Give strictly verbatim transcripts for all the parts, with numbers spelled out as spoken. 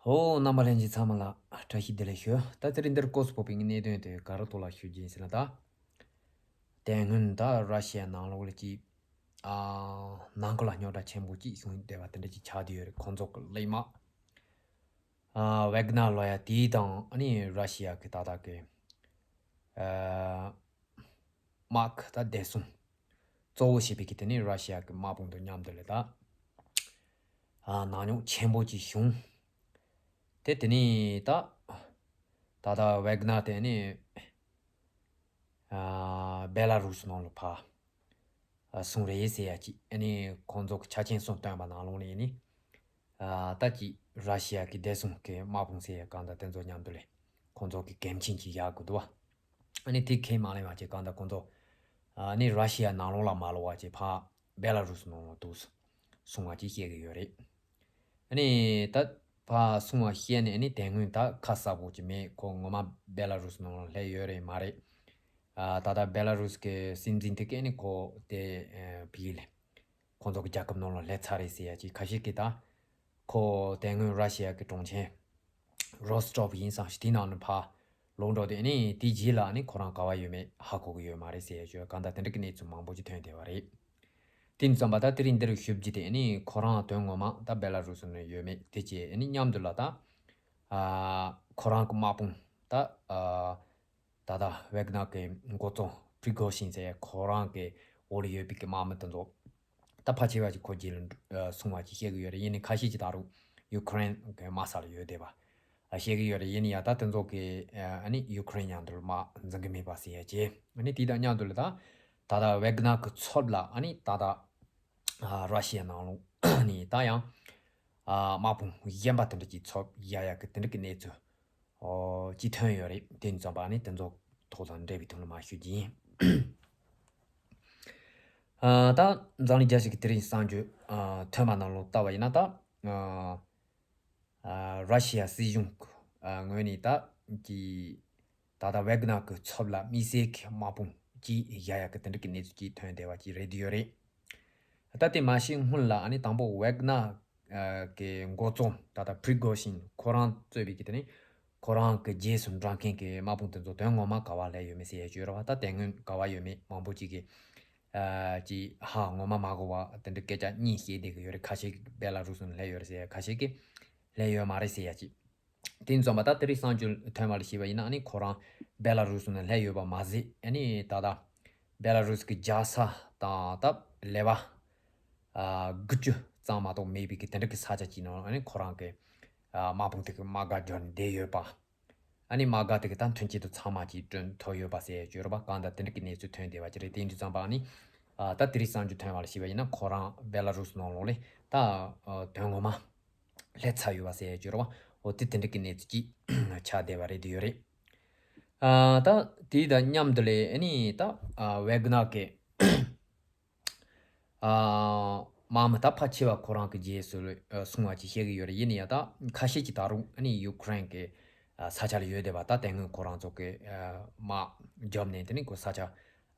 ཧོ། རྣམ་པ་ལྷན་རྒྱས་ཚང་མ་ལ་བཀྲ་ཤིས་བདེ་ལེགས་ཞུ། ད་དེ་རིང་འདིར་སྐོར་སུ་ཕོག་པའི་གནད་དོན་དེ་ག་རེ་ཐོག་ལ་ཞུ་རྒྱུ་ཡིན་ཟེར་ན། ད་དེ་སྔོན་ད་ར་ཤི་ཡ་ནང་ལོགས་ལ་ཅིག་ཨ་ནང་ཁུལ་ལ་རྙོག་དྲ་ཆེན་པོ་ཅིག་བྱུང་བསྡད་པ་དེ་འདྲ་ཅིག་ཆགས་བསྡད་ཡོད་རེད། ཁོང་ཚོ་གི་གླས་དམག་ཨ་ཝེག་ནར་ལོ་ཡ་དེ་དང་ཨ་ནི་ར་ཤི་ཡ་གི་ད་ལྟ་གི་ཨ་དམག་ད་བདེ་སྲུང་གཙོ་བོ་བྱས་པའི་གི་དེ་ནི་ར་ཤི་ཡ་གི་དམག་དཔུང་དང་མཉམ་དུ་ལ་ད་ཨ་ནང་རྙོག་ཆེན་པོ་ཅིག་བྱུང་། དེ་དེ་ནི་ད་ད་ད་ཝེག་ནར་དེ་ནི་ཨ་བེ་ལ་རུ་སི་ནང་ལ་ཕར་ཨ་སོང་རེད་ཟེར་ཡ་ཅིག་ཨ་ནི་ཁོང་ཚོ་གི་ཆ་རྐྱེན་གསུམ་བཏོན་པ་ནང་ལོགས་ནས་ནི་ཨ་ད་ཅིག་ར་ཤི་ཡ་གི་བདེ་སྲུང་གི་དམག་དཔུང་ཟེར་ཡ་གང་ལྟར་དེ་ཚོ་མཉམ་དུ་ལས་ཁོང་ཚོ་གི་འགན་འཁྱེར་ཅིག་བཞག་དགོས་འདུག་བ། ཨ་ནི་དེ་ཁས་མ་ལེན་པ་བྱས་གང་ལྟར་ཁོང་ཚོ་ཨ་ནི་ར་ཤི་ཡ་ནང་ལོགས་ལ་མ་ལོག་པ་བྱས་ཕར་བེ་ལ་རུ་སི་ནང་ལ་འདུག་སོང་བ་ཅིག་བཤད་གི་ཡོད་རེད། ཨ་ནི་ད་ཕར་སོང་བ་བཤད་ནས་ཨ་ནི་དེ་སྔོན་ད་ཁ་གསལ་པོ་ཅིག་མེད། ཁོ་ངོ་མ་བེ་ལ་རུ་སི་ནང་ལ་སླེབས་ཡོད་རེད་མ་རེད། ཨ་ད་ལྟ་བེ་ལ་རུ་སི་གི་སྲིད་འཛིན་དེ་གས་ནི་ཁོ་དེ་ཨ་བི་ལ་ཁོང་ཚོ་གི་རྒྱལ་ཁབ་ནང་ལ་སླེབས་ཚར་རེད་ཟེར་ཡ་ཅིག་ཁ་ཤས་ཀྱིས་ད་ཁོ་དེ་སྔོན་ར་ཤི་ཡ་གི་གྲོང་ཁྱེར་རོ་སི་ཊོབ་ཡིན་བསམ་ཞིག་དེའི་ནང་ནས་ཕར་ལོག་འགྲོ་དུས་ཨ་ནི་དེའི་རྗེས་ལ་ཨ་ནི་ཁོ་རང་ག་བ་ཡོད་མེད་ཧ་གོ་གི་ཡོད་མ་རེད་ཟེར་ཡ་ཅིག་གང་ལྟར་དེ་འདྲ་གི་གནས་ཚུལ་མང་པོ་ཅིག་ཐོན་བསྡད་པ་རེད། དེ་ནས་བརྩམས་པ་ད་དེ་རིང་འདིར་ཞུ་རྒྱུ་དེ་ཨ་ནི་ཁོ་རང་དོན་ངོ་མ་ད་བེ་ལ་རུ་སི་ནང་ཡོད་མེད་དེ་བཅས་ཨ་ནི་མཉམ་དུ་ལ་ད་ཨ་ཁོ་རང་གི་དམག་དཔུང་ད་ཨ་ད་ལྟ་ཝེག་ནར་གི་འགོ་གཙོ་པྲི་གོ་ཤིན་ཟེར་ཁོ་རང་གི་འོག་ལ་ཡོད་པའི་གི་དམག་མི་དེ་ཚོ་ད་ཕལ་ཆེ་བ་ཅིག་ཁོ་རྗེས་ལ་འགྲོ་ཨ་སོང་བ་ཅིག་བཤད་གི་ཡོད་རེད། ཡིན་ནའི་ཁ་ཤས་ཅིག་ད་རུང་ཡུ་ཁུ་རེན་གི་དམག་ས་ལ་ཡོད་བསྡད་པ་ཨ་བཤད་གི་ཡོད་རེད། ཡིན་ནའི་ཡ་ད་དེ་ཚོ་གི་ཨ་ནི་ཡུ་ཁུ་རེན་མཉམ་དུ་དམག་འཛིང་གི་མེད་པ་ཟེར་ཡ་ཅིག་ཨ་ནི་དེ་དང་མཉམ་དུ་ལ་ད་ད་ལྟ་ཝེག་ནར་གི་ཚབ་ལ་ཨ་ནི་ད་ལྟ་ཨ་ར་ཤི་ཡ་ནང་ལོགས་ནས་ད་ཡང་ཨ་དམག་དཔུང་གཞན་པ་དེ་འདྲ་ཅིག་ཚབ་བཞག་ཡག་གི་དེ་འདྲ་གི་གནས་ཚུལ་ཨོ་ཅིག་ཐོན་ཡོད་རེད། དེ་ཙམ་པ་ནི་དེ་ཚོ་ཐོག་དང་འབྲེལ་བའི་ཐོག་ནས་མར་ཞུ་རྒྱུ་ཡིན། ཨ་ད་འཛམ་གླིང་རྒྱལ་སྤྱི་གི་དེ་རིང་གསར་འགྱུར་ཨ་ཐོན་པ་ནང་ལོགས་ལྟ་བ་ཡིན་ན་ད་ཨ་ཨ་ར་ཤི་ཡ་སྲིད་གཞུང་གི་ཨ་ངོས་ནས་ད་ཀྱི་ད་ལྟ་ཝེག་ནར་གྱི་ཚབ་ལ་དམིགས་བསལ་གྱི་དམག་དཔུང་ཅིག་བཞག་ཡག་གི་དེ་འདྲ་གི་གནས་ཚུལ་ཅིག་ཐོན་བསྡད་པ་ཅིག་རེད་དེ་ཡོད་རེད། ད་དེ་མ་ཤེས་སྔོན་ལ་ཨ་ནི་དང་པོ་ཝེག་ནར་ཨ་གི་འགོ་གཙོ་ད་ལྟ་པྲི་གོ་ཤིན་ཁོ་རང་གཙོས་པའི་གི་དེ་ནི་ཁོ་རང་གི་རྗེས་སུ་འབྲང་མཁན་གྱི་དམག་དཔུང་དེ་ཚོ་དོན་ངོ་མ་ག་བ་སླེབས་ཡོད་མེད་ཟེར་ཡས་བརྗོད་ར་བ། ད་དེ་སྔོན་ག་བ་ཡོད་མེད་མང་པོ་ཅིག་གིས་ཨ་ཅིག་ཧ་ངོ་མ་མ་གོ་བ་དེ་འདྲ་སྐད་ཆ་གཉིས་བཤད་བསྡད་གི་ཡོད་རེད། ཁ་ཤས་ཀྱིས་བེ་ལ་རུ་སུ་ནས་སླེབས་ཡོད་རེད་ཟེར་ཡ། ཁ་ཤས་ཀྱིས་སླེབས་ཡོད་མ་རེད་ཟེར་ཡ་ཅིག་དེ་ཙམ་པ་ད་དེ་རིང་གསར་འགྱུར་ཐོན་པ་ལ་བྱས་པ་ཡིན་ན་ཨ་ནི་ཁོ་རང་བེ་ལ་རུ་སུ་ནས་སླེབས་ཡོད་པ་མ་ཟད་ཨ་ནི་ད་ལྟ་བེ་ལ་རུ་སུ་གི་རྒྱལ་ས་དང་ད་ལེ་བ་ཨ་དགུ་བཅུ་ཙམ་མ་གཏོགས་མེད་པའི་གི་དེ་འདྲ་གི་ས་ཆ་ཅིག་ནང་ཨ་ནི་ཁོ་རང་གི་ཨ་དམག་དཔུང་དེ་གི་དམག་སྒར་འབྱོར་ནས་བསྡད་ཡོད་པ། ཨ་ནི་དམག་སྒར་དེ་གི་ད་མཐུན་རྐྱེན་དུ་ཚང་མ་ཅིག་བསྐྲུན་ཐུབ་ཡོད་པ་ཟེར་བརྗོད་རོགས་པ། གང་ལྟར་དེ་འདྲ་གི་གནས་ཚུལ་ཐོན་བསྡད་པ་ཅིག་རེད། དེ་འདྲ་ཙམ་པ་ཨ་ནི་ཨ་ད་དེ་རིང་གསར་འགྱུར་ཐོན་པ་ལ་བྱས་པ་ཡིན་ན་ཁོ་རང་བེ་ལ་རུ་སུ་ནང་ལོགས་ལས་ད་ཨ་དོན་ངོ་མ་སླེབས་ཚར་ཡོད་པ་ཟེར་བརྗོད་རོགས་པ། འོ་དེ་དེ་འདྲ་གི་གནས་ཚུལ་ཅིག་ཆགས་བསྡད་པ་རེད་དེ་ཡོད་རེད། ཨ་ད་དེ་དང་མཉམ་དུ་ལས་ཨ་ནི་ད་ཨ་ཝེག་ནར་གི་ཨ་དམག་མི་ད་ཕལ་ཆེ་བ་ཁོ་རང་གི་རྗེས་སུ་ཨ་སོང་བ་ཅིག་བཤད་གི་ཡོད་རེད། ཡིན་ན་ཡང་ད་ཁ་ཤས་ཀྱིས་ད་རུང་ཨ་ནི་ཡུ་ཁུ་རེན་གི་ཨ་ས་ཆ་ལ་ཡོད་བསྡད་པ། ད་དེ་སྔོན་ཁོ་རང་ཚོ་གི་ཨ་དམག་རྒྱབ་ནས་དེ་ནི་ཁོ་ས་ཆ་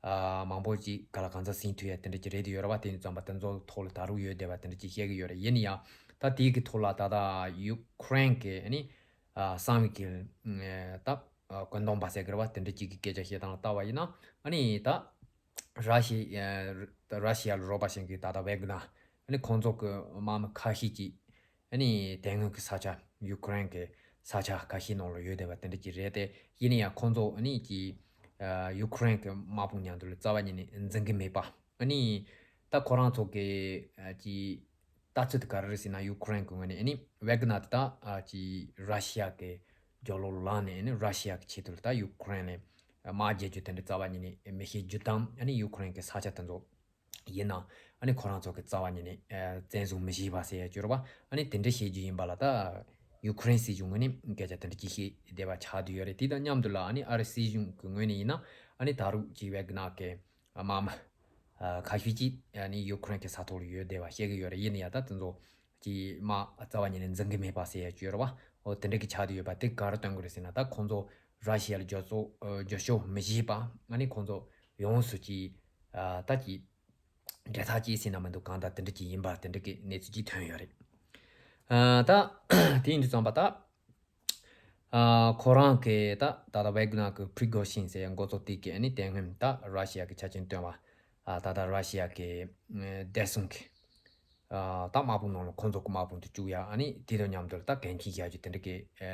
ཨ་མང་པོ་ཅིག་ག་ལ་གང་འཚམ་ཟིན་ཐུབ་ཡ་དེ་འདྲ་ཅིག་རེད་དེ་ཡོད་རེད་པ། དེ་ནི་ཙམ་པ་དེ་ཚོ་ཐོག་ལ་ད་རུང་ཡོད་བསྡད་པ་དེ་འདྲ་ཅིག་བཤད་གི་ཡོད་རེད། ཡིན་ན་ཡང་ད་དེའི་གི་ཐོག་ལ་ད་ལྟ་ཡུ་ཁུ་རེན་གི་ཨ་ནི་ཨ་གསང་བའི་གི་ཨ་ད་ཨ་བཀོད་འདོམས་པ་ཟེར་གི་རེད་པ། དེ་འདྲ་ཅིག་གི་སྐད་ཆ་བཤད་སྟངས་ལ་ལྟ་བ་ཡིན་ན་ཨ་ནི་ད་ར་ཤི་ཡ་ར་ཤི་ཡ་ལ་རོགས་པ་བྱེད་མཁན་ད་ལྟ་ཝེག་ནར་ཨ་ནི་ཁོང་ཚོ་གི་དམག་མི་ཁ་ཤས་ཀྱིས་ཨ་ནི་དེ་སྔོན་གྱི་ས་ཆ་ཡུ་ཁུ་རེན་གྱི་ས་ཆ་ཁ་ཤས་ནང་ལ་ཡོད་བསྡད་པ་དེ་འདྲ་ཅིག་རེད་དེ། ཡིན་ན་ཡང་ཁོང་ཚོ་ཨ་ནི་ཀྱི་ཨ་ཡུ་ཁུ་རེན་གྱི་དམག་དཔུང་མཉམ་དུ་ལ་རྩ་བ་ཉིད་ནས་འཛིང་གི་མེད་པ། ཨ་ནི་ད་ཁོ་རང་ཚོ་གི་ཨ་ཀྱི་ལྟ་ཚུལ་དེ་ག་རེ་རེད་ཟེར་ན་ཡུ་ཁུ་རེན་གྱི་ངོས་ནས་ཨ་ནི་ཝེག་ནར་དེ་ད་ཨ་ཀྱི་ར་ཤི་ཡ་གི་རྒྱབ་ལོགས་ལངས་ནས་ཨ་ནི་ར་ཤི་ཡ་གི་ཆེད་དུ་ལ་ད་ཡུ་ཁུ་རེན་ལ་དམག་རྒྱག་རྒྱུ་དེ་འདྲ་རྩ་བ་ཉིད་ནས་མི་བྱེད་རྒྱུ་དང་། ཨ་ནི་ཡུ་ཁུ་རེན་གྱི་ས་ཆ་དེ་ཚོ་ཡིན་ན་ཨ་ནི་ཁོ་རང་ཚོ་གི་རྩ་བ་ཉིད་ནས་ཨ་བཙན་བཟུང་མི་བྱེད་པ་ཟེར་ཡ་བརྗོད་རོགས་པ། ཨ་ནི་དེ་འདྲ་བྱེད་རྒྱུ་ཡིན་པ་ལ་ད་ཡུ་ཁུ་རེན་སྲིད་གཞུང་ངོས་ནས་སྐད་ཆ་དེ་འདྲ་ཅིག་བཤད་བསྡད་པ་ཆགས་བསྡད་ཡོད་རེད། དེ་དང་མཉམ་དུ་ལ་ཨ་ནི་ཨ་རི་སྲིད་གཞུང་གི་ངོས་ནས་ཡིན་ན་ཨ་ནི་ད་རུང་ཅིག་ཝེག་ནར་གྱི་དམག་མི་ཨ་ཁ་ཤས་ཅིག་ཨ་ནི་ཡུ་ཁུ་རེན་གྱི་ས་ཐོག་ལ་ཡོད་བསྡད་པ་བཤད་ཀྱི་ཡོད་རེད། ཡིན་ན་ཡང་ད་དེ་ཚོ་ཀྱི་དམག་རྩ་བ་ཉིད་ནས་འཛིང་གི་མེད་པ་ཟེར་ཡ་བརྗོད་རོགས་པ། འོ་དེ་འདྲ་གི་ཆགས་བསྡད་ཡོད་པ་དེ་ག་རེ་སྟོན་གི་རེད་ཟེར་ན་ད་ཁོང་ཚོ་ར་ཤི་ཡ་ལ་རྒྱབ་སྐྱོར་ཨ་རྒྱབ་སྐྱོར་མི་བྱེད་པ། ཨ་ནི་ཁོང་ཚོ་ཡོངས་སུ་ཀྱི་ཨ་ད་ཀྱི་འབྲེལ་ཐག་བཅད་ཟེར་ན་མི་འདུག་གང་ལྟར་དེ་འདྲ་ཅིག་ཡིན་པ་དེ་འདྲ་གི་གནས་ཚུལ་ཅིག་ཐོན་ཡོད་རེད། ཨ། ད་དེ་ཡིན་དུས་ཙམ་པ་ད། ཨ། ཁོ་རང་གི་ད་ད་ལྟ་ཝེག་ནར་གི་པྲི་གོ་ཤིན་ཟེར་ཡ་འགོ་གཙོ་དེ་གི་ཨ་ནི་དེ་སྔོན་ད་ར་ཤི་ཡ་གི་ཆ་རྐྱེན་བཏོན་པ། ཨ། ད་ལྟ་ར་ཤི་ཡ་གི་ཨ་བདེ་སྲུང་གི་ཨ་ད་དམག་དཔུང་ནང་ལ་ཁོང་ཚོ་གི་དམག་དཔུང་དུ་བཅུག་ཡ། ཨ་ནི་དེ་དང་མཉམ་དུ་ད་འགན་འཁྱེར་བཞག་རྒྱུ་དེ་འདྲ་གི་ཨ་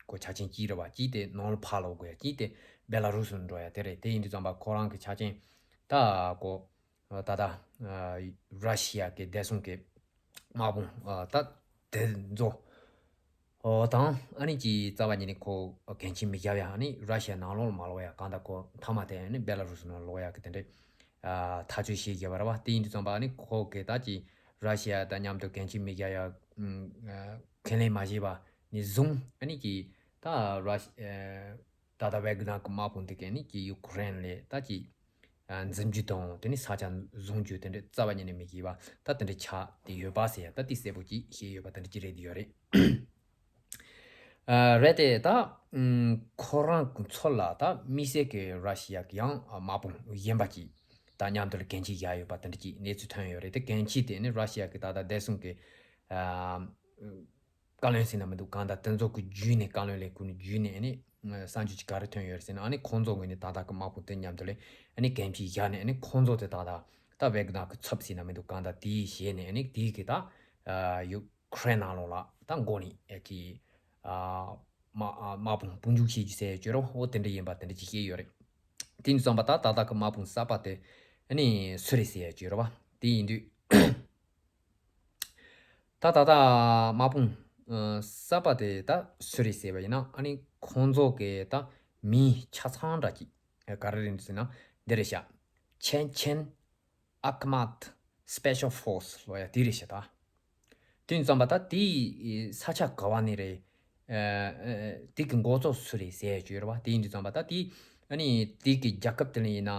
ཁོ་ཆ་རྐྱེན་གཅིག་རེད་པ། གཅིག་དེ་ནང་ལ་ཕར་ལོག་དགོས་ཡ། གཅིག་དེ་བེ་ལ་རུ་སུ་འགྲོ་ཡ་དེ་རེད། དེ་ཡིན་དུས་ཙམ་པ་ཁོ་རང་གི་ཆ་རྐྱེན་ད་ཁོ་ད་ལྟ་ཨ་ར་ཤི་ཡ་གི་བདེ་སྲུང་གི་དམག་དཔུང་ཨ་ད་དེ་ཚོ་ཨོ་དང་ཨ་ནི་ཀྱི་རྩ་བ་ཉིད་ནས་ཁོ་འགན་འཁྱེར་མི་བཞག་ཡ། ཨ་ནི་ར་ཤི་ཡ་ནང་ལོགས་ལ་མ་ལོག་ཡ། གང་ལྟར་ཁོ་མཐའ་མ་དེ་ཨ་ནི་བེ་ལ་རུ་སུ་ནང་ལོག་ཡ་གི་དེ་འདྲའི་ཨ་ཐག་གཅོད་བྱས་བཞག་པ་རེད་པ། དེ་ཡིན་དུས་ཙམ་པ་ཨ་ནི་ཁོ་གི་ད་ཀྱི་ར་ཤི་ཡ་དང་མཉམ་དུ་འགན་འཁྱེར་མི་བཞག་ཡ་ཨ་ཁས་ལེན་མ་བྱས་པ་ནས་བཟུང་ཨ་ནི་ཀྱི་ད་ར་ཤི་ཨ་ད་ལྟ་ཝེག་ནར་གི་དམག་དཔུང་དེ་གས་ནི་ཀྱི་ཡུ་ཀེ་རེན་ལ་ད་ཀྱི་ཨ་འཛིན་རྒྱུ་དང་དེ་ནི་ས་ཆ་བཟུང་རྒྱུ་དེ་འདྲ་རྩ་བ་ཉིད་ནས་མི་བྱེད་པ་ད་དེ་འདྲ་ཆགས་བསྡད་ཡོད་པ་ཟེར་ཡ། ད་དེ་གསལ་པོ་ཅིག་བཤད་ཡོད་པ་དེ་འདྲ་ཅིག་རེད་བསྡད་ཡོད་རེད། ཨ་རེད་དེ་ད་ཨུམ་ཁོ་རང་ཚོ་ལ་ད་དམིགས་བསལ་གྱི་ར་ཤི་ཡ་གི་ཡང་དམག་དཔུང་གཞན་པ་ཅིག་ད་མཉམ་དུ་ལ་འགན་འཁྱེར་བཞག་ཡོད་པ་དེ་འདྲ་ཅིག་གནས་ཚུལ་ཐོན་ཡོད་རེད། དེ་འགན་འཁྱེར་དེ་ནི་ར་ཤི་ཡ་གི་ད་ལྟ་བདེ་སྲུང་གི་ཨ་བཀའ་བློན་ཟེར་ན་མི་འདུག། གང་ལྟར་དེ་ཚོ་གི་བརྒྱུད་ནས་བཀའ་བློན་ལས་ཁུངས་ནས་བརྒྱུད་ནས་ཨ་ནི་གསར་འགྱུར་ཅིག་ག་རེ་ཐོན་ཡོད་རེད་ཟེར་ན། ཨ་ནི་ཁོང་ཚོ་ངོས་ནས་ད་ལྟ་གི་དམག་དཔུང་དེ་མཉམ་དུ་ལས་ཨ་ནི་འགན་འཁྱེར་བཞག་ནས་ཨ་ནི་ཁོང་ཚོ་དེ་ད་ལྟ་ད་ཝེག་ནར་གི་ཚབ་ཟེར་ན་མི་འདུག། གང་ལྟར་དེའི་ཞལ་ནས་ཨ་ནི་དེའི་གི་ད་ཡུ་ཀེ་རེན་ནང་ལོགས་ལ་ད་འགོ་ནས་ཨ་གི་ཨ་དམག་ཨ་དམག་དཔུང་དཔུང་འཇུག་བྱེད་རྒྱུ་ཟེར་ཡ་བཅོས་རོགས་འོ་དེ་འདྲ་ཡིན་པ་དེ་འདྲ་ཅིག་བཤད་ཡོད་རེད། དེ་ཡིན་ཙམ་པ་ད་ད་ལྟ་གི་དམག་དཔུང་གསར་པ་དེ་ཨ་ནི་སུ་རེད་ཟེར་ཡ་བཅོས་རོགས་པ་དེ་ཡིན་དུས། ད་ད་ལྟ་དམག་དཔུང་ཨ་གསར་པ་དེ་ད་སུ་རེད་ཟེར་བ་ཡིན་ན་ཨ་ནི་ཁོང་ཚོ་གི་ད་མིང་ཆ་ཚང་འདྲ་ཅིག་ག་རེ་རེད་ཟེར་ན་འདི་རེད་ཤག། ཆེན་ཆེན་ཨ་ཁ་མད་སི་པེ་ཤལ་ཕོར་སི་ལབ་ཡ་དེ་རེད་ཤག་ད། དེ་ཡིན་ཙམ་པ་ད་དེའི་ས་ཆ་ག་བ་ནས་རེད། ཨ་ཨ་དེ་གི་འགོ་གཙོ་སུ་རེད་ཟེར་ཡ་བཅོས་རེད་པ། དེ་ཡིན་དུས་ཙམ་པ་ད་དེ་ཨ་ནི་དེ་གི་རྒྱལ་ཁབ་དེ་ལ་ཡིན་ན་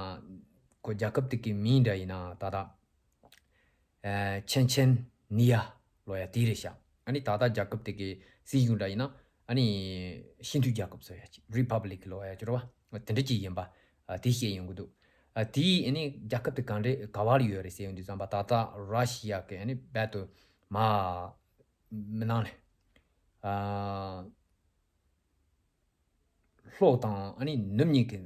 ཁོ་རྒྱལ་ཁབ་དེ་གི་མིང་འདྲ་ཡིན་ན་ད་ད། ཨ་ཆེན་ཆེན་ནི་ཡ་ལབ་ཡ་དེ་རེད་ཤག། ཨ་ནི་ད་ལྟ་རྒྱལ་ཁབ་དེ་གའི་སྲིད་གཞུང་འདྲ་ཡིན་ན་ཨ་ནི་སྤྱི་མཐུན་རྒྱལ་ཁབ་ཟེར་ཡ་ཅིག་རི་པབ་ལིག་ལབ་ཡ་ཅིག་རེད་པ། དེ་འདྲ་ཅིག་ཡིན་པ་ཨ་དེ་བཤད་ཡོང་གི་འདུག། ཨ་དེ་ཨ་ནི་རྒྱལ་ཁབ་དེ་ག་འདྲ་ག་བ་ལ་ཡོད་རེད་ཟེར་ཡོང་དུས་ཙམ་པ་ད་ལྟ་ར་ཤི་ཡ་གི་ཨ་ནི་རྦད་དེ་མར་མི་ནང་ལ་ཨ། ལྷོ་དང་ཨ་ནི་ནུབ་གཉིས་ཀྱི་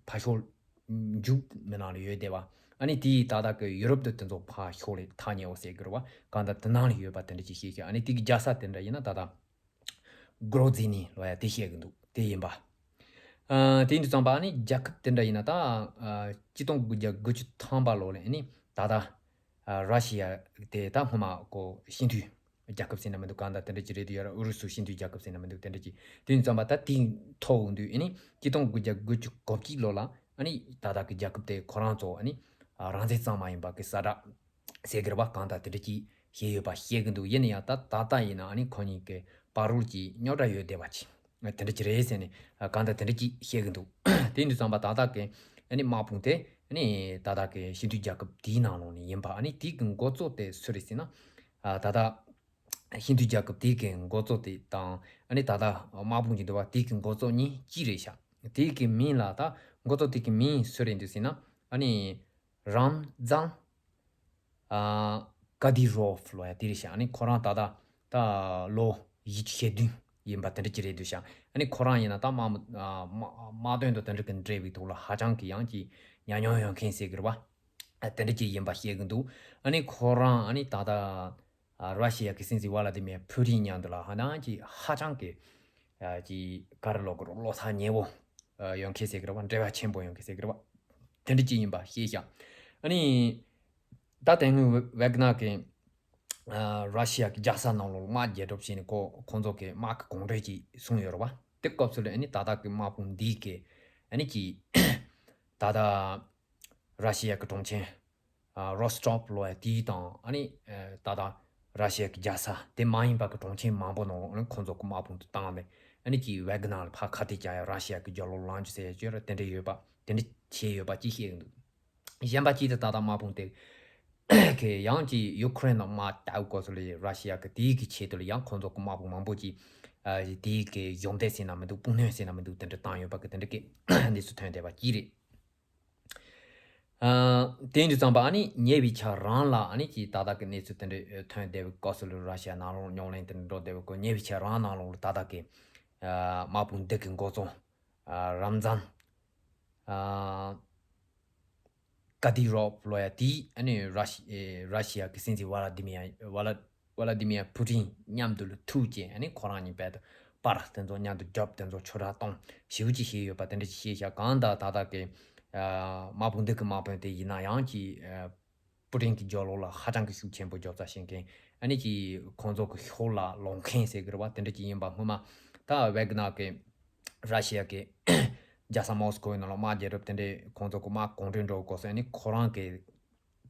ཕར་ཕྱོགས་མཇུག་མི་ནང་ལ་ཡོད་བསྡད་པ། ཨ་ནི་དེའི་ད་ལྟ་གི་ཡུ་རོབ་དེ་དེ་ཚོ་ཕར་ཕྱོགས་ལ་ཐག་ཉེ་བོ་ཟེར་གི་རེད་པ། གང་ལྟར་དེ་ནང་ལ་ཡོད་པ་དེ་འདྲ་ཅིག་བཤད་ཤག། ཨ་ནི་དེ་གི་རྒྱལ་ས་དེ་འདྲ་ཡིན་ན་ད་ལྟ་གྲོ་ཛི་ནི་ལབ་ཡ་དེ་བཤད་གི་འདུག། དེ་ཡིན་པ། ཨ་དེ་ཡིན་དུས་ཙམ་པ་ཨ་ནི་རྒྱལ་ཁབ་དེ་འདྲ་ཡིན་ན་ད་ཨ་གཅིག་སྟོང་དགུ་བརྒྱ་དགུ་བཅུ་ཐམ་པ་ལོ་ལ་ཨ་ནི་ད་ལྟ་ཨ་ར་ཤི་ཡ་དེ་ད་སྔོན་མ་ཁོ་སྤྱི་མཐུན་རྒྱལ་ཁབ་ཟེར་ན་མི་འདུག། གང་ལྟར་དེ་འདྲ་ཅིག་རེད་དུ་ཡོད་ར། ཨུ་རུ་སུ་སྤྱི་མཐུན་རྒྱལ་ཁབ་ཟེར་ན་མི་འདུག། དེ་འདྲ་ཅིག། དེ་ཡིན་ཙམ་པ་ད་དེའི་ཐོག་འོང་དུས་ཨ་ནི་གཅིག་སྟོང་དགུ་བརྒྱ་དགུ་བཅུ་གོ་གཅིག་ལོ་ལ་ཨ་ནི་ད་ལྟ་གི་རྒྱལ་ཁབ་དེ་ཁོ་རང་ཚོ་ཨ་ནི་ཨ་རང་བཙན་གཙང་མ་ཡིན་པ་གི་གསལ་བསྒྲགས་ཟེར་གི་རེད་པ། གང་ལྟར་དེ་འདྲ་ཅིག་བཤད་ཡོད་པ་བཤད་གི་འདུག། ཡིན་ན་ཡང་ད་ད་ལྟ་ཡིན་ན་ཨ་ནི་ཁོ་གཉིས་ཀྱི་བར་རོལ་གྱི་རྙོག་དྲ་ཡོད་བསྡད་པ་ཅིག་དེ་འདྲ་ཅིག་རེད་ཟེར་ནས་གང་ལྟར་དེ་འདྲ་ཅིག་བཤད་གི་འདུག། དེ་ཡིན་དུས་ཙམ་པ་ད་ལྟ་གི་ཨ་ནི་དམག་དཔུང་དེ་ཨ་ནི་ད་ལྟ་གི་སྤྱི་མཐུན་རྒྱལ་ཁབ་དེའི་ནང་ལོགས་ནས་ཡིན་པ། ཨ་ནི་དེ་གི་འགོ་གཙོ་དེ་སུ་རེད་ཟེར་ན་ཨ་ད་ལྟ་སྤྱི་མཐུན་རྒྱལ་ཁབ་དེ་གི་འགོ་གཙོ་དེ་དང་ཨ་ནི་ད་ལྟ་དམག་དཔུང་གི་འདུག་པ་དེ་གི་འགོ་གཙོ་གཉིས་གཅིག་རེད་ཤག། དེ་གི་མིང་ལ་ད་འགོ་གཙོ་དེ་གི་མིང་སུ་རེད་འདུག་ཟེར་ན་ཨ་ནི་རམ་ཛན་ཨ་ཀ་དི་རོབ་ལབ་ཡ་དེ་རེད་ཤག། ཨ་ནི་ཁོ་རང་ད་ལྟ་ད་ལོ་བཞི་བཅུ་ཞེ་བདུན་ཡིན་པ་དེ་འདྲ་ཅིག་རེད་འདུག་ཤག། ཨ་ནི་ཁོ་རང་ཡིན་ན་ད་དམག་དམག་དོན་དང་དེ་འདྲ་གི་འབྲེལ་བའི་ཐོག་ལ་ཧ་ཅང་གི་ཡང་གི་ཉམས་མྱོང་ཡོད་མཁན་ཟེར་གི་རེད་པ། ཨ་དེ་འདྲ་ཅིག་ཡིན་པ་བཤད་གི་འདུག། ཨ་ནི་ཁོ་རང་ཨ་ནི་ད་ལྟ་ཨ་ར་ཤི་ཡ་གི་སྲིད་འཛིན་ཝ་ལ་ཏི་མེར་ཕུ་ཏིན་མཉམ་དུ་ལ་ཧ་ནང་གི་ཧ་ཅང་གི་ཨ་ཅིག་ག་རེ་ལབ་དགོས་རེད། བློ་ཐག་ཉེ་བོ་ཨ་ཡོད་མཁན་ཟེར་གི་རེད་པ། འབྲེལ་བ་ཆེན་པོ་ཡོད་མཁན་ཟེར་གི་རེད་པ། དེ་འདྲ་ཅིག་ཡིན་པ་ཤེས་ཤག། ཨ་ནི་ད་དེ་སྔོན་ཝེ་ཝེག་ནར་གི་ཨ་ར་ཤི་ཡ་གི་རྒྱལ་ས་ནང་ལོགས་དམག་རྒྱག་གྲབས་བྱས་ནས་ཁོ་ཁོང་ཚོ་གི་དམག་གི་གུང་ཁྲན་ཅིག་བཟུང་ཡོད་རེད་པ། དེ་སྐབས་སུ་ལ་ཨ་ནི་ད་ལྟ་གི་དམག་དཔུང་འདི་གི་ཨ་ནི་ཅིག་ད་ལྟ་ར་ཤི་ཡ་གི་གྲོང་ཁྱེར་ཨ་རོ་སི་ཊོབ་ལབ་ཡ་དེའི་དང་ཨ་ནི་ཨ་ད་ལྟ་ར་ཤི་ཡ་གི་རྒྱལ་ས་དེ་མ་ཡིན་པ་གི་གྲོང་ཁྱེར་མང་པོ་ནང་ལོགས་ཨ་ནི་ཁོང་ཚོ་གི་དམག་དཔུང་དེ་བཏང་ནས་ཨ་ནི་ཅིག་ཝེག་ནར་ལ་ཕར་ཁ་གཏད་བཅག་ཡ། ར་ཤི་ཡ་གི་རྒྱབ་ལོགས་ལངས་རྒྱུ་ཟེར་ཡ་ཅིག་ཡོད་རེད། དེ་འདྲ་ཡོད་པ་དེ་འདྲ་བྱས་ཡོད་པ་ཅིག་བཤད་གི་འདུག། གཞན་པ་ཅིག་དེ་ད་ལྟ་དམག་དཔུང་དེ་གི་ཡང་ཅིག་ཡུ་ཀེ་རེན་ནང་དམག་རྒྱག་དགོས་སོ་ལས་ར་ཤི་ཡ་གི་དེའི་གི་ཆེད་དུ་ལ་ཡང་ཁོང་ཚོ་གི་དམག་དཔུང་མང་པོ་ཅིག་ཨ་དེའི་གི་གཞོགས་འདེགས་ཟེར་ན་མི་འདུག། དཔུང་སྣོན་ཟེར་ན་མི་འདུག། དེ་འདྲ་བཏང་ཡོད་པ་གི་དེ་འདྲ་གི་གནས་ཚུལ་ཐོན་བསྡད་པ་ཅིག་རེད། ཨ། དེ་ཡིན་དུས་ཙམ་པ་ཨ་ནི་ཉེ་བའི་ཆར་རང་ལ་ཨ་ནི་ཀྱི་ད་ལྟ་གི་གནས་ཚུལ་དེ་འདྲ་ཐོན་བསྡད་པའི་སྐབས་སུ་ལ་ར་ཤི་ཡ་ནང་ལོགས་རྙོག་གླེང་དེ་འདྲ་འགྲོ་བསྡད་པའི་སྐབས་ཉེ་བའི་ཆར་རང་ནང་ལོགས་ལ་ད་ལྟ་གི་ཨ། དམག་དཔུང་འདི་གི་འགོ་གཙོ་ཨ། རམ་ཛན་ཨ། ཀ་དི་རོབ་ལོ་ཡ་དེས་ཨ་ནི་ར་ཤི་ཨེ། ར་ཤི་ཡ་གི་སྲིད་འཛིན་ཝ་ལ་དི་མི་ཡ་ཝ་ལ་ཝ་ལ་དི་མི་ཡ་ཕུ་ཏིན་མཉམ་དུ་ལ་ཐུག་བྱས་ཨ་ནི་ཁོ་རང་གཉིས་རྦད་དེ་པར་དེ་ཚོ་མཉམ་དུ་རྒྱབ་དེ་ཚོ་ཆོས་གྲྭ་གཏོང་ཞེ་པོ་ཅིག་བྱས་ཡོད་པ་དེ་འདྲ་ཅིག་བཤད་ཤག་གང་ལྟར་ད་ལྟ་གི་ཨ། དམག་དཔུང་འདི་གི་དམག་དཔོན་དེ་ཡིན་ན་ཡང་ཅིག་ཨ། པུ་ཏིན་གྱི་རྒྱབ་ལོགས་ལ་ཧ་ཅང་གི་ཤུགས་ཆེན་པོ་རྒྱབ་ས་བྱེད་མཁན་ཨ་ནི་ཀྱི་ཁོང་ཚོ་གི་ཤོག་ལ་ལོག་མཁན་ཟེར་གི་རེད་བ། དེ་འདྲ་ཅིག་ཡིན་པ་སྔོན་མ་ད་ཝེག་ནར་གི་ར་ཤི་ཡ་གི་རྒྱལ་ས་མོ་སི་ཀོ་ཡི་ནང་ལ་དམག་རྒྱག་རབས་དེ་འདྲའི་ཁོང་ཚོ་གི་དམག་གུང་ཁྲན་འགྲོ་དགོས་ཟེར་ནི་ཁོ་རང་གི་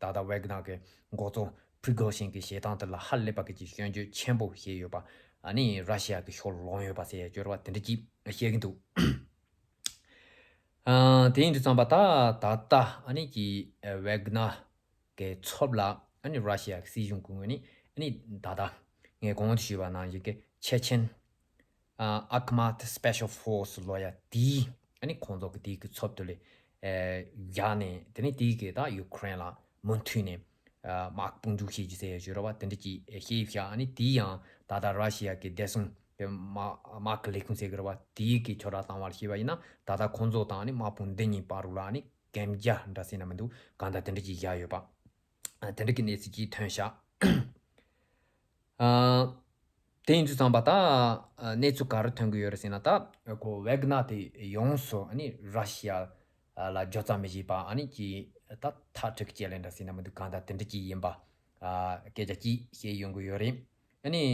ད་ལྟ་ཝེག་ནར་གི་འགོ་གཙོ་ཕྲི་གོ་ཤིན་གི་བྱེད་སྟངས་དེ་ལ་ཧ་ལས་པ་གི་ཅིག་སྐྱོན་བརྗོད་ཆེན་པོ་བྱས་ཡོད་པ། ཨ་ནི་ར་ཤི་ཡ་གི་ཤོག་ལོག་ཡོད་པ་ཟེར་ཡ་སྐྱོར་བ་དེ་འདྲ་ཅིག་བཤད་གི་འདུག་ཨ། དེ་ཡིན་དུས་ཙམ་པ་ད་ད་ལྟ་ཨ་ནི་ཀྱི་ཝེག་ནར་གི་ཚབ་ལ་ཨ་ནི་ར་ཤི་ཡ་གི་སྲིད་གཞུང་གི་ངོས་ནས་ཨ་ནི་ད་ལྟ་ངས་གོང་དུ་ཞུས་པ་ནང་བཞིན་གྱི་ཆེ་ཆེན་ཨ། ཨ་ཁ་མཱད་སི་པེ་ཤལ་ཕོར་སི་ལོ་ཡ་དེའི་ཨ་ནི་ཁོང་ཚོ་གི་དེའི་གི་ཚབ་ཏུ་ལས་ཨ། བཞག་ནས་དེ་ནས་དེའི་གི་ད་ཡུ་ཁུ་རེན་ལ་མུ་མཐུད་ནས་ཨ། དམག་དཔུང་འཇུག་བྱེད་རྒྱུ་ཟེར་ཡ་ཞུ་ར་བ་དེ་འདྲ་ཅིག་བཤད་བཞག་ཨ་ནི་དེའི་ཡང་ད་ལྟ་ར་ཤི་ཡ་གི་བདེ་སྲུང་གི་དམག་དམག་གི་ལས་ཁུངས་ཟེར་གི་ར་བ་དེའི་གི་ཆོས་ར་བཏང་བར་བཤད་པ་ཡིན་ན་ད་ལྟ་ཁོང་ཚོ་དང་ཨ་ནི་དམག་དཔུང་འདི་གཉིས་བར་རུ་ལ་ཨ་ནི་གན་རྒྱ་འདྲ་ཟེར་ན་མི་འདུག་གང་ལྟར་དེ་འདྲ་ཅིག་བཞག་ཡོད་པ། ཨ། དེ་འདྲ་གི་གནས་ཚུལ་ཅིག་ཐོན་ཤག་ཨ། དེ་ཡིན་དུས་ཙམ་པ་ད་ཨ། གནས་ཚུལ་ག་རེ་ཐོན་གི་ཡོད་རེད་ཟེར་ན་ད་ཁོ་ཝེག་ནར་དེ་ཡོངས་སུ་ཨ་ནི་ར་ཤི་ཡ་ལ་རྒྱབ་རྩ་མི་བྱེད་པ་ཨ་ནི་ཀྱི་ད་ཐག་གཅོད་ཀྱི་ལན་འདྲ་ཟེར་ན་མི་འདུག་གང་ལྟར་དེ་འདྲ་ཅིག་ཡིན་པ་ཨ། སྐད་ཆ་ཅིག་བཤད་ཡོང་གི་ཡོད་རེད། ཨ་ནི་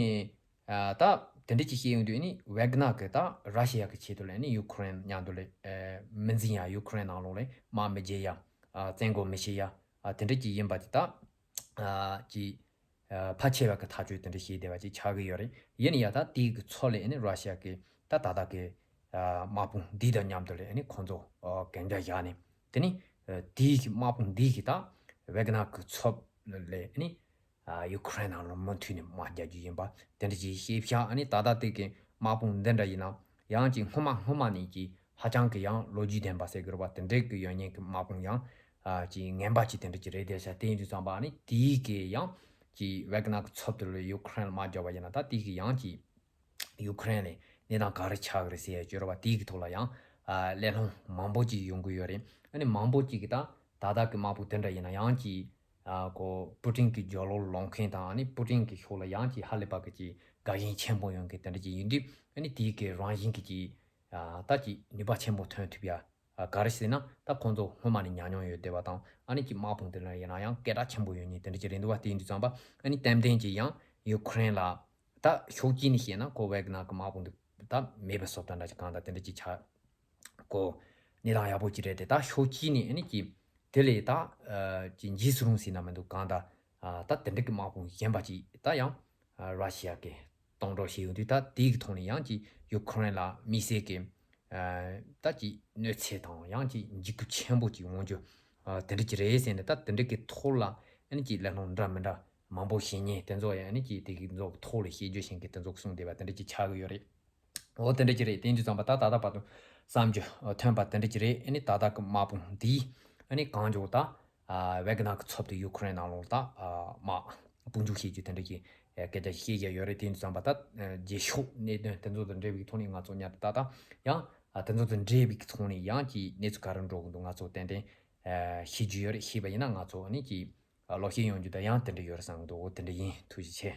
ཨ། ད་དེ་འདྲ་ཅིག་བཤད་ཡོང་དུས་ཨ་ནི་ཝེག་ནར་གི་ད་ར་ཤི་ཡ་གི་ཆེད་དུ་ལ་ཨ་ནི་ཡུ་ཁུ་རེན་མཉམ་དུ་ལ་ཨ། མི་འཛིང་ཡ་ཡུ་ཁུ་རེན་ནང་ལོགས་ལ་དམག་མི་རྒྱག་ཡ་ཨ། བཙན་རྒོལ་མི་བྱེད་ཡ་ཨ། དེ་འདྲ་ཅིག་ཡིན་པ་དེ་ད་ཨ། ཅིག་ཨ། ཕལ་ཆེ་བ་གི་ཐག་གཅོད་དེ་འདྲ་བྱས་བསྡད་པ་ཅིག་ཆགས་ཀྱི་ཡོད་རེད། ཡིན་ན་ཡང་ད་དེའི་གི་ཚབ་ལ་ཨ་ནི་ར་ཤི་ཡ་གི་ད་ད་ལྟ་གི་ཨ། དམག་དཔུང་འདི་དང་མཉམ་དུ་ལ་ཨ་ནི་ཁོང་ཚོ་ཨ། གན་རྒྱ་བཞག་ནས་དེ་ནི་ཨ། དེའི་གི་དམག་དཔུང་འདི་གི་ད་ཝེག་ནར་གི་ཚབ་ལ་ཨ་ནི་ཨ། ཡུ་ཁུ་རེན་ནང་ལ་མུ་མཐུད་ནས་དམག་རྒྱག་རྒྱུ་ཡིན་པ་དེ་འདྲ་ཅིག་བཤད་བཞག་ཨ་ནི་ད་ལྟ་དེ་གི་དམག་དཔུང་འདི་འདྲ་ཡིན་ན་ཡང་ཅིག་སྔོན་མ་སྔོན་མ་ནས་ཀྱི་ཧ་ཅང་གི་ཡང་ལོ་རྒྱུས་ལྡན་པ་ཟེར་དགོས་རེད་བ། དེ་འདྲའི་གི་ཡོད་མཁན་གི་དམག་དཔུང་ཡང་ཨ། ཅིག་ངན་པ་ཅིག་དེ་འདྲ་ཅིག་རེད་བསྡད་ཤག་དེ་ཡིན་དུས་ཙམ་པ་ཨ་ནི་དེའི་གི་ཡང་ཅིག་ཝེག་ནར་གི་ཚབ་ཏུ་ལ་ཡུ་ཁུ་རེན་ལ་དམག་རྒྱག་པ་ཡིན་ན་ད་དེའི་གི་ཡང་ཅིག་ཡུ་ཁུ་རེན་ལ་གནས་སྟངས་ག་རེ་ཆགས་ཀྱི་རེད་ཟེར་ཡ་སྐྱོར་བ་དེའི་གི་ཐོག་ལ་ཡང་ཨ། གླེང་སློང་མང་པོ་ཅིག་ཡོང་གི་ཡོད་རེད། ཨ་ནི་མང་པོ་ཅིག་གི་ད་ད་ལྟ་གི་དམག་དཔུང་དེ་འདྲ་ཡིན་ན་ཡང་ཅིག་ཨ། ཁོ་པུ་ཏིན་གི་རྒྱབ་ལོགས་ལོག་མཁན་དང་ཨ་ནི་པུ་ཏིན་གི་ཕྱོགས་ལ་ཡང་ཅིག་ཧ་ལས་པ་གི་ཅིག་དགའ་ཞེན་ཆེན་པོ་ཡོང་མཁན་དེ་འདྲ་ཅིག་ཡིན་དུས་ཨ་ནི་དེའི་གི་རང་བཞིན་གི་ཅིག་ཨ། ད་ཅིག་ནུས་པ་ཆེན་པོ་ཐོན་ཐུབ་ཡ་ཨ། ག་རེ་ཟེར་ན་ད་ཁོང་ཚོ་སྔོན་མ་ནས་ཉམས་མྱོང་ཡོད་བསྡད་པ་དང་ཨ་ནི་ཅིག་དམག་དཔུང་དེ་ལ་ཡིན་ན་ཡང་སྐད་གྲགས་ཆེན་པོ་ཡོད་མཁན་དེ་འདྲ་ཅིག་རེད་འདུག་བ། དེ་ཡིན་དུས་ཙམ་པ་ཨ་ནི་ཏན་ཏན་ཅིག་ཡང་ཡུ་ཁུ་རེན་ལ་ད་ཕྱོགས་གཅིག་ནས་བཤད་ན་ཁོ་ཝེག་ནར་གི་དམག་དཔུང་དེ་ད་མེད་པའི་བཟོ་ལྟ་འདྲ་ཅིག་གང་ལྟར་དེ་འདྲ་ཅིག་ཆགས་གོ། གནས་སྟངས་ཡག་པོ་ཅིག་རེད་དེ། ད་ཕྱོགས་གཅིག་ནས་ཨ་ནི་ཅིག་དེ་ལས་ད་ཨ། ཅིག་འཇིགས་སུ་རུང་ཟེར་ན་མི་འདུག་གང་ལྟར་ཨ། ད་དེ་འདྲ་གི་དམག་དཔུང་གཞན་པ་ཅིག་ད་ཡང་ཨ། ར་ཤི་ཡ་གི་གཏོང་གྲབས་བྱས་ཡོང་དུས་ད་དེའི་གི་ཐོག་ནས་ཡང་ཅིག་ཡུ་ཁུ་རེན་ལ་དམིགས་བསལ་གི་ཨ། ད་ཅིག་གནོད་འཚེ་དང་ཡང་ཅིག་འཇིགས་སྐུལ་ཆེན་པོ་ཅིག་འོང་རྒྱུ་ཨ། དེ་འདྲ་ཅིག་རེད་ཟེར་ནས་ད་དེ་འདྲ་གི་ཐོག་ལ་ཨ་ནི་ཅིག་གླེང་སློང་འདྲ་མི་འདྲ་མང་པོ་བྱེད་མཁན་དེ་ཚོ་ཡང་ཨ་ནི་ཅིག་དེ་གི་ཚོ་ཐོག་ལ་བཤད་རྒྱུ་བྱེད་མཁན་དེ་ཚོ་གསུངས་བསྡད་པ་དེ་འདྲ་ཅིག་ཆགས་ཀྱི་ཡོད་རེད། འོ་དེ་འདྲ་ཅིག་རེད། དེ་ཡིན་དུས་ཙམ་པ་ད་ད་ལྟ་བར་དུ་བསམ་རྒྱུ་ཐོན་པ་དེ་འདྲ་ཅིག་རེད། ཨ་ནི་ད་ལྟ་གི་དམག་དཔུང་འདིས་ཨ་ནི་གང་མགྱོགས་ད་ཝེག་ནར་གི་ཚབ་ཏུ་ཡུ་ཁུ་རེན་ནང་ལོགས་ད་དམག་དཔུང་འཇུག་བྱེད་རྒྱུ་དེ་འདྲ་ཅིག་སྐད་ཆ་བཤད་བཞག་ཡོད་རེད། དེ་ཡིན་དུས་ཙམ་པ་ད་རྗེས་ཕྱོགས་གནད་དོན་དེ་ཚོ་དང་འབྲེལ་བའི་ཐོག་ནས་ང་ཚོ་ཉར་ད་ད་ཡང་དེ་ཚོ་དང་འབྲེལ་བའི་ཐོག་ནས་ཡང་ཅིག་གནས་ཚུལ་ག་རེ་འགྲོ་གི་འདུག་ང་ཚོ་ཏན་ཏན་ཤེས་རྒྱུ་ཡོད་རེད། ཤེས་པ་ཡིན་ན་ང་ཚོ་ཨ་ནི་ཅིག་ལོག་ཤེས་ཡོང་རྒྱུ་ད་ཡང་དེ་འདྲ་ཡོད་རེད་བསམ་གི་འདུག་འོ་དེ་འདྲ་ཡིན། ཐུགས་རྗེ་ཆེ།